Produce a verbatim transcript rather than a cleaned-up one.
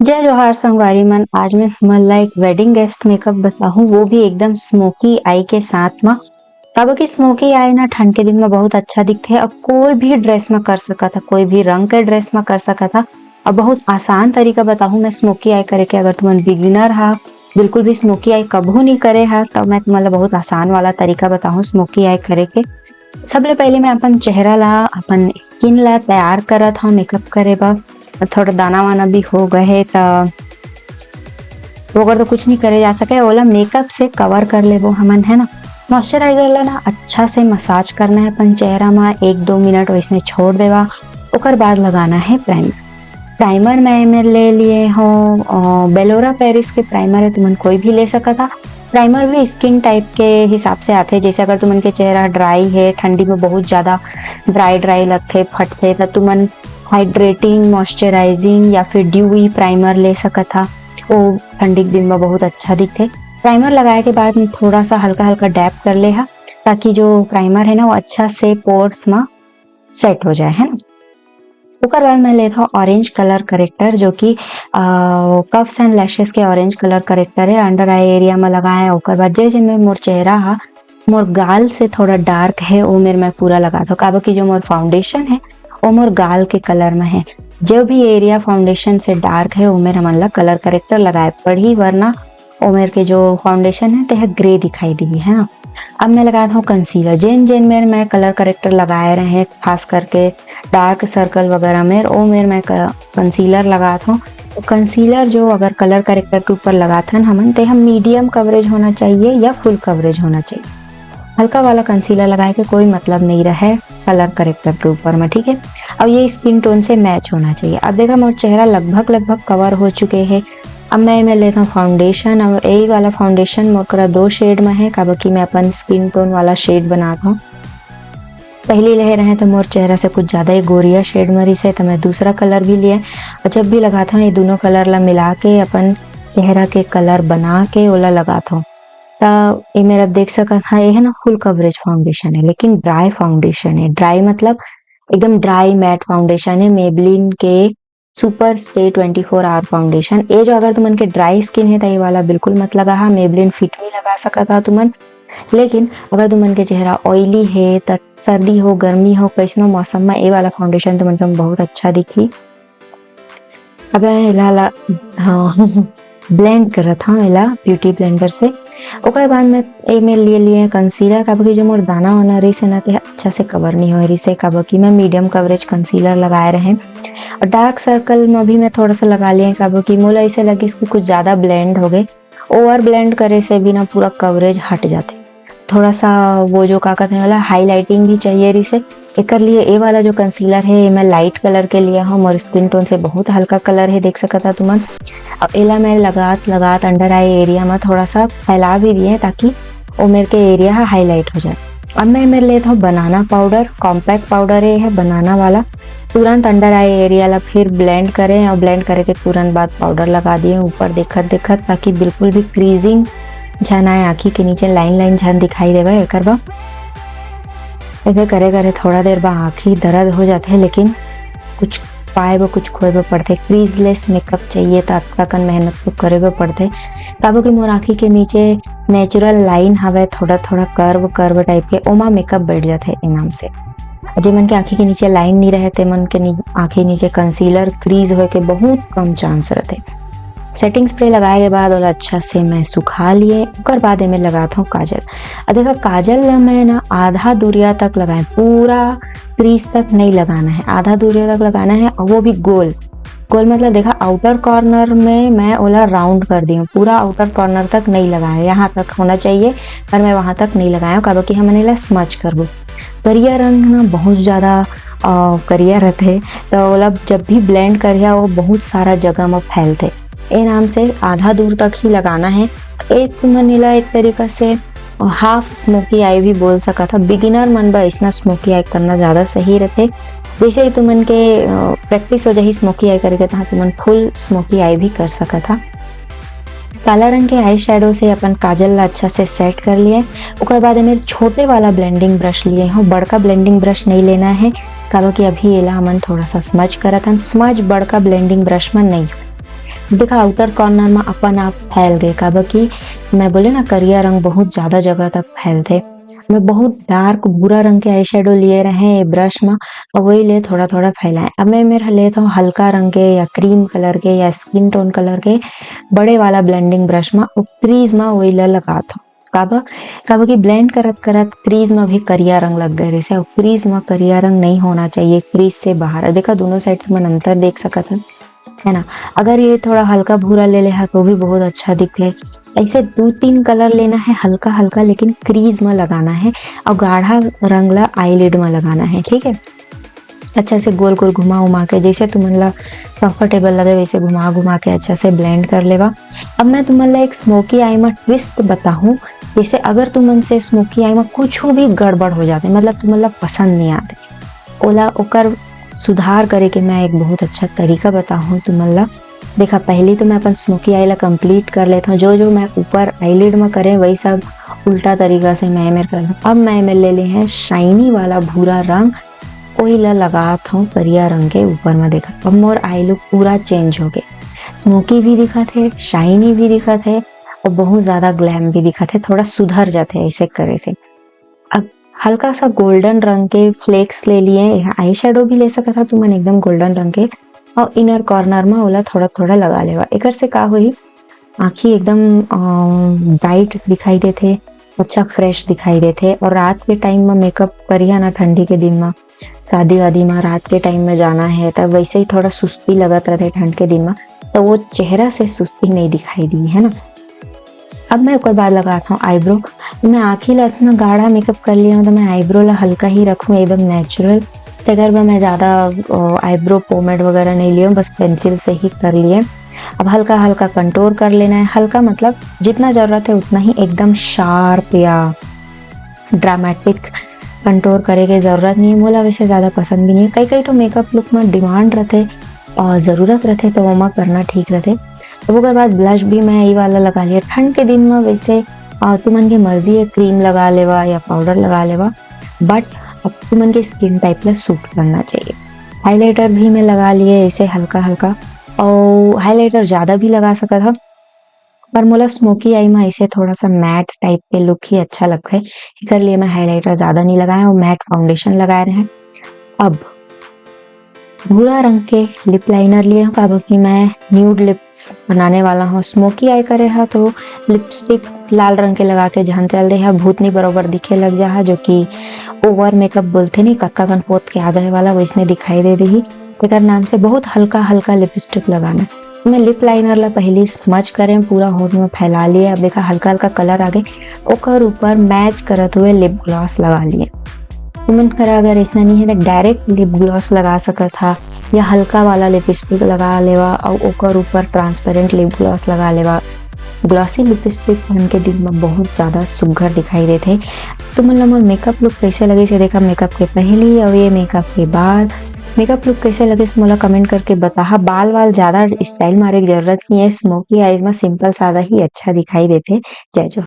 जय जोहार संगवारी मन, आज मैं तुमन ला एक wedding guest makeup बताहूँ, वो भी एकदम smoky eye के साथ मा। काबर कि smoky eye ना ठंड के दिन में बहुत अच्छा दिखथे, और कोई भी dress में कर सकत हा, कोई भी रंग के dress में कर सकत हा। और बहुत आसान तरीका बताहूँ मैं smoky eye करे के। अगर तुमन beginner हा, बिल्कुल भी smoky eye कभू नहीं करे हा, तो मैं तुमन ला बहुत आसान वाला तरीका बताहूँ smoky eye करे के। सबले पहले मैं अपन चेहरा ला, अपन skin ला तैयार करत हूँ makeup करे बर। थोड़ा दाना वाना भी हो गए हे, त ओकर तो कुछ नहीं करे जा सके, ओला makeup से cover कर लेबो हमन, है ना। Moisturizer ला ना अच्छा से massage करना है अपन चेहरा में, एक दो मिनट वैसने छोड़ देवा, ओकर बाद लगाना है primer। Primer मैं एमे ले लिए हूँ, अ, Belora Paris के primer है, तुमन कोई भी ले सकत हा। Primer भी skin type के हिसाब से आथे, जैसे अगर तुमन के चेहरा dry है, ठंडी में बहुत ज़्यादा dry dry लगथे, फटथे, त तुमन hydrating, moisturizing या फिर dewy primer ले सकत हा। वो ठंडी के दिन में बहुत अच्छा दिखथे। Primer लगाए के बाद में थोड़ा सा हल्का हल्का dab कर ले हा, ताकि जो primer है ना, वो अच्छा से pores में set हो जाए, है ना। ओकर बाद मैं लेत हूँ orange color corrector, जो कि, अ, Puffs and Lashes के orange color corrector है, under eye area में लगाए। ओकर बाद जे जे में मोर चेहरा हा, मोर गाल से थोड़ा dark है, ओ मेर मैं पूरा लगात हूँ, काबर कि जो मोर foundation है, ओ मोर गाल के color में है। जो भी area foundation से dark है, ओ मेर हमन ला color corrector लगाए पड़ही, वरना ओ मेर के जो foundation है, तेह grey दिखाई दिही, है ना। अब मैं लगात हूँ concealer। जेन जेन मेर मैं color corrector लगाए रहे, खास करके dark circle वगैरह मेर, ओ मेर मैं क-, concealer लगात हूँ। तो concealer जो अगर color corrector के ऊपर लगाथन हमन, ते हम medium coverage होना चाहिए या full coverage होना चाहिए। हल्का वाला concealer लगाए के कोई मतलब नहीं रहे color corrector के ऊपर में, ठीक है। और ये skin tone से match होना चाहिए। अब देखा, मोर चेहरा लगभग, लगभग cover हो चुके हैं। अब मैं एमे लेत हूँ foundation, और यही वाला foundation मोर करा दो shade में है, काबर कि मैं अपन skin tone वाला shade बनात हूँ। पहली ले रहे तो मोर चेहरा से कुछ ज़्यादा ही गोरिया shade में रहिसे, तो मैं दूसरा color भी लिए। और जब भी लगात हूँ, ये दोनों color ला मिला के अपन चेहरा के color बना के ओला लगात हूँ। तो ये मेर आप देख सकत हा, ये है ना full coverage foundation है, लेकिन dry foundation है। Dry मतलब एकदम dry matte foundation है, Maybelline के Super Stay twenty four hour foundation। ये जो अगर तुमन के dry skin है, तो ये वाला बिल्कुल मत लगा हा। Maybelline Fit Me लगा सकत हा तुमन, लेकिन अगर तुमन के चेहरा oily है, त सर्दी हो, गर्मी हो, कैसनो मौसम में ये वाला foundation तुमन के बहुत अच्छा दिखी। अब एला ला, हाँ, blend करत हूँ एला beauty blender से। ओकर बाद में एमे लिए लिए concealer, काबर कि जो मोर दाना वाना रहिसे ना, ते अच्छा से cover नहीं होए रहिसे, काबर कि मैं medium coverage concealer लगाए रहे। और dark circle में भी मैं थोड़ा सा लगा लिए, काबर कि मोला ऐसे लगिस कि कुछ ज़्यादा blend हो गए। Over blend करे से भी ना पूरा coverage हट जाथे। थोड़ा सा वो जो का कहते हैं वाला highlighting भी चाहिए रहिसे। एकर लिए ये वाला जो concealer है, ये मैं light color के लिए हूँ, मोर skin tone से बहुत हल्का color है, देख सकत हा तुमन। अब एला मैं लगात लगात under eye area में थोड़ा सा फैला भी दिए, ताकि वो मेर के area हा highlight हो जाए। अब मैं मेर लेत हूँ banana powder, compact powder ये है banana वाला। तुरंत under eye area ला फिर blend करें और blend करे के तुरंत बाद powder लगा दिए ऊपर देखत देखत, ताकि बिल्कुल भी creasing झन आए, आँखी के नीचे line line झन दिखाई देवे। एकर बा ऐसे करे करे थोड़ा देर बा आँखी दर्द हो जाथे, लेकिन कुछ पाए बर कुछ खोए बर पड़थे। Creaseless makeup चाहिए त अतका कन मेहनत तो करे बर पड़थे। काबर कि मोर आँखी के नीचे natural line हवे, थोड़ा थोड़ा curve curve type के, ओमा makeup बैठ जाथे ए नाम से। जेमन के आँखी के नीचे line नहीं रहे, तेमन के नी-, आँखी नीचे concealer crease होए के बहुत कम chance रहथे। Setting spray लगाए के बाद ओला अच्छा से मैं सुखा लिए, ओकर बाद एमे लगात हूँ काजल। अब देखा, काजल ला मैं ना आधा दूरिया तक लगाए, पूरा crease तक नहीं लगाना है, आधा दूरिया तक लगाना है, और वो भी गोल। गोल मतलब देखा, outer corner में मैं ओला round कर दी हूँ, पूरा outer corner तक नहीं लगाए, यहाँ तक होना चाहिए, पर मैं वहाँ तक नहीं लगाया हूँ, काबर कि हमन एला smudge करबो। करिया रंग ना बहुत ज़्यादा, अ, करिया रहथे, तो ओला जब भी blend करिया, वो बहुत सारा जगह में फैलथे। ए नाम से आधा दूर तक ही लगाना है। एक तुमन एला एक तरीका से half smoky eye भी बोल सकत हा। Beginner मन बर अइसना smoky eye करना ज़्यादा सही रहथे। जैसे ही तुमन के, अ, practice हो जाही smoky eye करे के, तहाँ तुमन full smoky eye भी कर सकत हा। काला रंग के eye shadow से अपन काजल ला अच्छा से set कर लिए। ओकर बाद एमेर छोटे वाला blending brush लिए हो, बड़का blending brush नहीं लेना है, काबर कि अभी एला हमन थोड़ा सा smudge करत हन। Smudge बड़का blending brush में नहीं हो। देखा, आउटर कॉर्नर में अपन आप फैल गए, काबर कि मैं बोले ना, करिया रंग बहुत ज्यादा जगह तक फैलथे। मैं बहुत डार्क भूरा रंग के आई शेडो लिए रहे ये ब्रश में, और वही ले थोड़ा थोड़ा फैलाए। अब मैं मेरा लेत हूँ हल्का रंग के या क्रीम कलर के या स्किन टोन कलर के बड़े वाला ब्लेंडिंग ब्रश में, और क्रीज में वही ला लगात हूँ। काबर? काबर कि ब्लेंड करत करत क्रीज में भी करिया रंग लग गए रहिसे, और क्रीज में करिया रंग नहीं होना चाहिए, क्रीज से बाहर। देखा, दोनों साइड से मन अंतर देख सकत है, है ना? अगर ये थोड़ा हल्का भूरा ले ले हा तो भी बहुत अच्छा दिखे। ऐसे दो तीन कलर लेना है हल्का हल्का, लेकिन क्रीज में लगाना है, और गाढ़ा रंग ला आईलिड में लगाना है, ठीक है? अच्छा से गोल गोल घुमा उमा के, जैसे तुमन ला कंफर्टेबल लगे वैसे घुमा घुमा के अच्छा से ब्लेंड कर लेवा। अब मैं तुमन ला एक स्मोकी आई में ट्विस्ट बताहूँ। जैसे अगर तुमन से स्मोकी आई में कुछ भी गड़बड़ हो जाते, मतलब तुमन ला पसंद नहीं आते, ओला ओकर सुधार करे के मैं एक बहुत अच्छा तरीका बताहूँ तुमन ला। देखा, पहली तो मैं अपन स्मोकी आई ला कंप्लीट कर लेता हूँ। जो जो मैं ऊपर आईलिड में करे, वही सब उल्टा तरीका से मैं एमेर कर लेता हूँ। अब मैं एमेर ले ले हैं शाइनी वाला भूरा रंग, ओही ला लगात हूँ करिया रंग के ऊपर में। देखा, अब मोर आई लुक पूरा चेंज हो गए, स्मोकी भी दिखत है, शाइनी भी दिखत है, और बहुत ज्यादा ग्लैम भी दिखत है, थोड़ा सुधर जाते हैं ऐसे करे से। अब हल्का सा गोल्डन रंग के फ्लेक्स ले लिए, यहाँ आई शेडो भी ले सकत हा तुमन एकदम गोल्डन रंग के, और इनर कॉर्नर में ओला थोड़ा थोड़ा लगा लेवा। एकर से का होही, आँखी एकदम ब्राइट दिखाई देथे, अच्छा फ्रेश दिखाई देथे। और रात के टाइम में मेकअप करिहा ना, ठंडी के दिन में शादी वादी में रात के टाइम में जाना है, तब वैसे ही थोड़ा सुस्ती लगत रहते ठंड के दिन में, तो वो चेहरा से सुस्ती नहीं दिखाई दी, है ना? अब मैं ओकर बाद लगात हूँ आईब्रो। मैं आँखी ला इतना गाढ़ा मेकअप कर लिया हूँ, तो मैं आईब्रो ला हल्का ही रखूँ, एकदम नेचुरल। तेकर बर मैं ज़्यादा आईब्रो पोमेड वगैरह नहीं लिया हूँ, बस पेंसिल से ही कर लिए। अब हल्का हल्का कंटूर कर लेना है, हल्का मतलब जितना ज़रूरत है उतना ही, एकदम शार्प या ड्रामेटिक कंटूर करे के ज़रूरत नहीं है। मोला वैसे ज़्यादा पसंद भी नहीं है। कई कई तो मेकअप लुक में डिमांड रहते और ज़रूरत रहते, तो ओमा करना ठीक रहते। अब ओकर बाद ब्लश भी मैं ये वाला लगा लिया। ठंड के दिन में वैसे, अ, तुमन के मर्जी है, क्रीम लगा लेवा या पाउडर लगा लेवा, बट अब तुमन के स्किन टाइप ला सूट करना चाहिए। हाइलाइटर भी मैं लगा लिए ऐसे हल्का हल्का, और हाइलाइटर ज़्यादा भी लगा सकत हा, पर मोला स्मोकी आई में ऐसे थोड़ा सा मैट टाइप के लुक ही अच्छा लगता है, एकर लिए मैं हाइलाइटर ज़्यादा नहीं लगाया और मैट फाउंडेशन लगाए रहे। अब भूरा रंग के लिप लाइनर लिए हूँ, काबर कि मैं न्यूड लिप्स बनाने वाला हूँ। स्मोकी आई करे हा तो लिपस्टिक लाल रंग के लगा के झन चल दे हा, भूतनी बरोबर दिखे लग जा हा, जो कि ओवर मेकअप बोलथे नहीं, कतका कन पोत के आ गए वाला वैसने दिखाई दे देही। एकर नाम से बहुत हल्का हल्का लिपस्टिक लगाना। मैं लिप लाइनर ला पहली स्मज करें, पूरा होठ में फैला लिए। अब देखा हल्का हल्का कलर आ गए, ओकर ऊपर मैच करत हुए लिप ग्लॉस लगा लिए। तुमन करा अगर ऐसा नहीं है तो डायरेक्ट लिप ग्लॉस लगा सकत हा, या हल्का वाला लिपस्टिक लगा लेवा और ओकर ऊपर ट्रांसपेरेंट लिप ग्लॉस लगा लेवा। ग्लॉसी लिपस्टिक पहन के दिन में बहुत ज़्यादा सुघर दिखाई देथे। तुमन ला मोर मेकअप लुक कैसे लगे से देखा, मेकअप के पहली और ये मेकअप के बाद। मेकअप लुक कैसे लगे से मोला कमेंट करके बताहा। बाल वाल ज़्यादा स्टाइल मारे की जरूरत नहीं है, स्मोकी आईज में सिंपल सादा ही अच्छा दिखाई देथे। जय जोहार।